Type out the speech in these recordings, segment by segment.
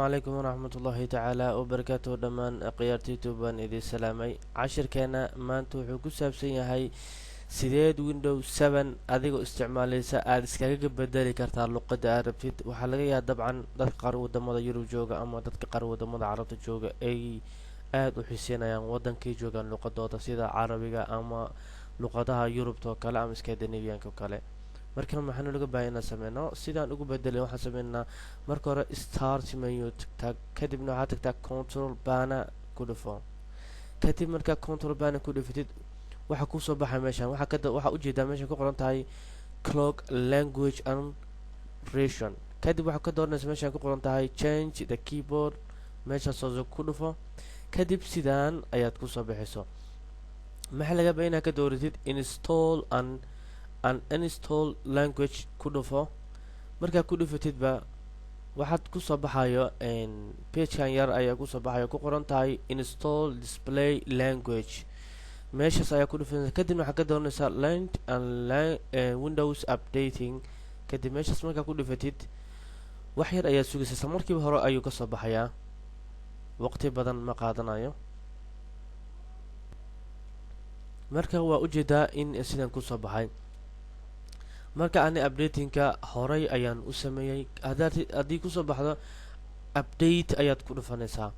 Calaykum waraxmatullaahi tacaala wabarakaatuhu. Dhammaan akhyaarta YouTube baan idiin salaamay. Cashirkeena maanta wuxuu ku saabsan yahay sideed Windows 7 adigoo isticmaalaysa aada iskaga bedeli kartaa luqadda aad rabtid. Waxaa laga yaaba dabcan dadka qaar wadamada Yurub jooga ama dadka qaar wadamada Carabta jooga ay aada u xiiseynayaan wadankay joogaan luqadooda, sida Carabiga ama luqadaha Yurubta oo kale ama Scandinavianka oo kale. Marka maxaanu laga baahay inaan sameyno sidaan ugu bedelay? Waxaan sameynaa marka hore Start menu tagtaa, kadibna waxaad tagtaa Control Panel, ku dhufo. Kadib markaa Control Panel ku dhufatid, waxaa kusoo baxay meeshan. Waxaa kada waxaa ujeedaa meeshan ku qoran tahay Clock, Language and Region. Kadib waxaa ka dooranaysa meeshan ku qoran tahay Change the Keyboard. Meeshaas hoose ku dhufo. Kadib sidaan ayaad kusoo bixiso. Maxaa laga baa inaad ka dooratid Install and Uninstall Language. Ku dhufo. Markaa ku dhufatidba, waxaad kusoo baxayo pagekan yar ayaa kusoo baxayo, ku qoran tahay Install Display Language. Meeshaas ayaa ku dhufanaysa. Kadibna waxaad ka dooranaysaa Learn and Windows Updating. Kadib meeshaas markaa ku dhufatid, wax yar ayaad sugaysa. Isla markiiba hore ayuu kasoo baxayaa, waqti badan ma qaadanayo. Marka waa ujeedaa in sidan kusoo baxay. Marka ani updatingka horay ayaan u sameeyey. Hadaad haddii kusoo baxdo, Update ayaad ku dhufanaysaa.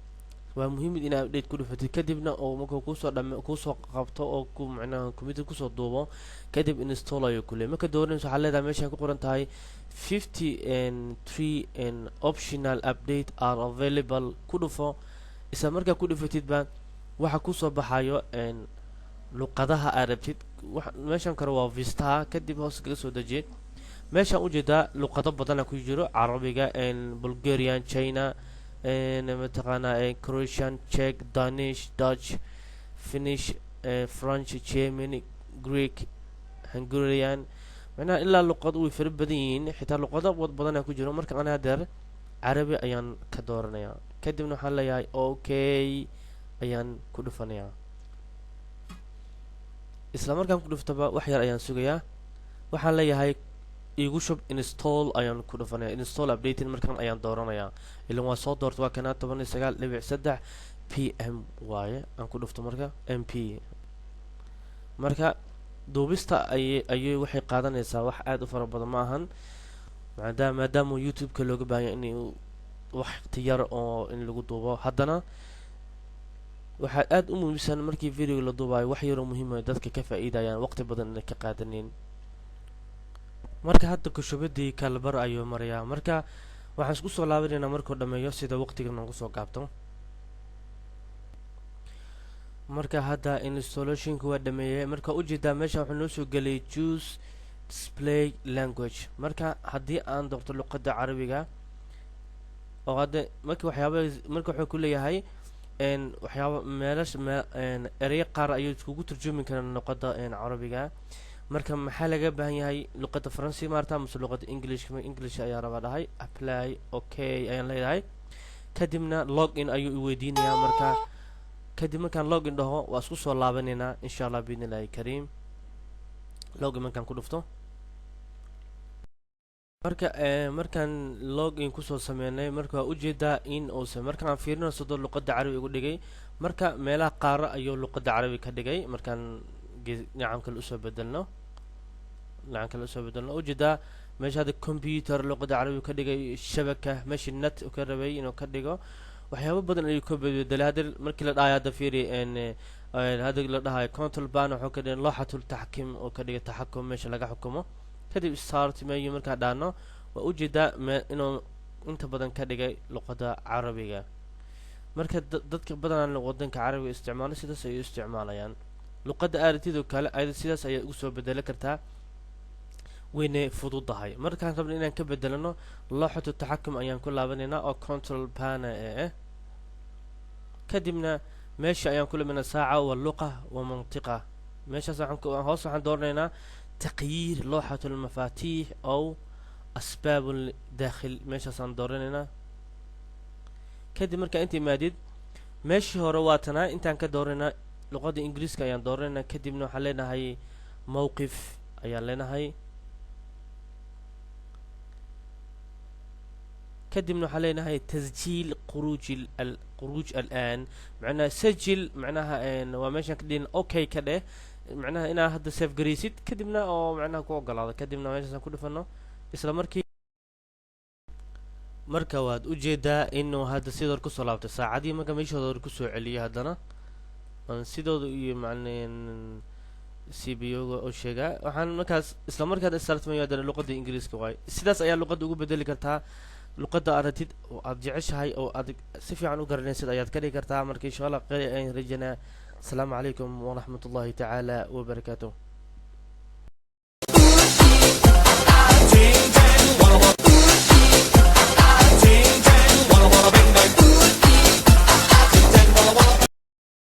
Waa muhiimid inaad Update ku dhufatid. Kadibna oo markuu kusoo dhame, kusoo qabto oo ku macnaha computer kusoo duubo, kadib Install ayuu ku leeyay. Marka dooranayso, waxaa leedahay meeshaan ku qoran tahay 53 and optional update are available, ku dhufo. Isla markaa ku dhufatidba, waxa kusoo baxayo luqadaha aad rabtid. Meeshan kale waa Vistaha. Kadib hoos kaga soo dejiye. Meeshaan ujeedaa luqado badana ku jiro: Carabiga, Bulgarian, China, mataqaanaa, Croatian, Czech, Danish, Dutch, Finnish, French, Germany, Greek, Hungarian. Macnaha ilaa luqad way fara badan yihiin, xitaa luqado wad badana ku jiro. Marka ana hadeer Carabi ayaan ka dooranayaa. Kadibna waxaan leeyahay Okay ayaan ku dhufanayaa. Isla markaan ku dhuftaba, wax yar ayaan sugayaa. Waxaan leeyahay igu shub. Install ayaan ku dhufanaya. Install Updating markan ayaan dooranayaa, ilan waa soo doorta. Waa kanaa, 19.3 PM waaye. Aan ku dhufto marka MP. Marka duubista ayay ayay waxay qaadanaysaa wax aada u fara badan ma ahan, maadaama YouTube-ka looga baahanya in waqti yar oo in lagu duubo. Haddana waxaa aada u muhiimsan markii videoga la duubayo wax yaroo muhiima dadka ka faa'iidayaan, waqti badan inay ka qaadanin. Marka hadda kushubadii kalbar ayuu marayaa. Marka waxaan isku soo laabanaynaa markuu dhameeyo, sida waqtiga noogu soo gaabto. Marka hadda installationka waa dhameeyey. Marka ujeedaa meesha wuxuu noo soo geliyay Choose Display Language. Marka haddii aan doorto luqadda Carabiga oo hadda marka waxyaaba, marka wuxuu ku leeyahay waxyaaba meelasha me ereyo qaar ayuu iskugu turjumi karaan luqadda Carabiga. Marka maxaa laga baahan yahay? Luqadda Faransi maarta mase luqadda English? English ayaa rabaa dhahay. Apply, Okay ayaan leeyahay. Kadibna log in ayuu iweydiinayaa. Marka kadib markaan log in dhaho, waa isku soo laabanaynaa insha Allah biidni Illahi kariim. Log in markaan ku dhufto, marka markaan log in kusoo sameynay, marka waa ujeedaa in uusan markaan fiirino sidoo luqadda Carabi ugu dhigay. Marka meelaha qaara ayuu luqadda Carabi ka dhigay. Markaan dhinacan kale usoo bedelno, ujeedaa meesha hadda computer luqadda Carabi ka dhigay, shabaka meeshii net ka rabay inuu ka dhigo. Waxyaabo badan ayuu ka bedelay. Hadda markii la dhahayo, hadda fiiri, hadda la dhahayo Control Panel, wuxuu ka dhigay looxatul taxkim oo ka dhigay taxakum, meesha laga xukumo. Kadib Start menu markaa dhaano, waa ujeedaa inuu inta badan ka dhigay luqadda Carabiga. Marka dadka badanaa wadanka Carabiga isticmaalo sidaas ayay u isticmaalayaan. Luqadda aaratidoo kale ayada sidaas ayaad ugu soo bedeli kartaa, wayna fududahay. Markaan rabno inaan ka bedelano, looxatu taxakum ayaan ku laabanaynaa oo Control Panel ee ah. Kadibna meesha ayaan ku labanaa saaca wa luqa wa mantiqa. Meeshaas waxaan hoos waxaan dooranaynaa taqyiir looxat almafaatiix ow asbaab daakhil. Meeshaasaan dooranaynaa. Kadib markaa inta imaadid, meeshii hore waa tanaa. Intaan ka dooranaa luqadda Ingiriiska ayaan dooranaynaa. Kadibna waxaan leenahay mowqif ayaan leenahay. Kadibna waxaan leenahay تسجيل خروج الخروج الآن، macnaha sajil, macnaha waa meeshaan ka dhihin okay ka dheh, macnaha inaa hadda save garaysid, kadibna oo macnaha ku ogolaado. Kadibna meeshaasaan ku dhufano isla markii. Marka waad ujeedaa inuu hadda sidoo kusoo laabtay saacadii. Marka meeshooda hore kusoo celiyay, haddana aan sidooda iyo macneen CPU-ga oo sheegaa. Waxaan markaas isla markaad start menu, haddana luqadda Ingiriiska waaye. Sidaas ayaa luqadda ugu bedeli kartaa. Luqadda aratid oo aad jeceshahay oo aad si fiican u garanaysid ayaad ka dhigi kartaa. Marka insha Allah khayr ayaan rajanaa. Asalaamu calaykum waraxmat ullahi tacaala wabarakaatuh.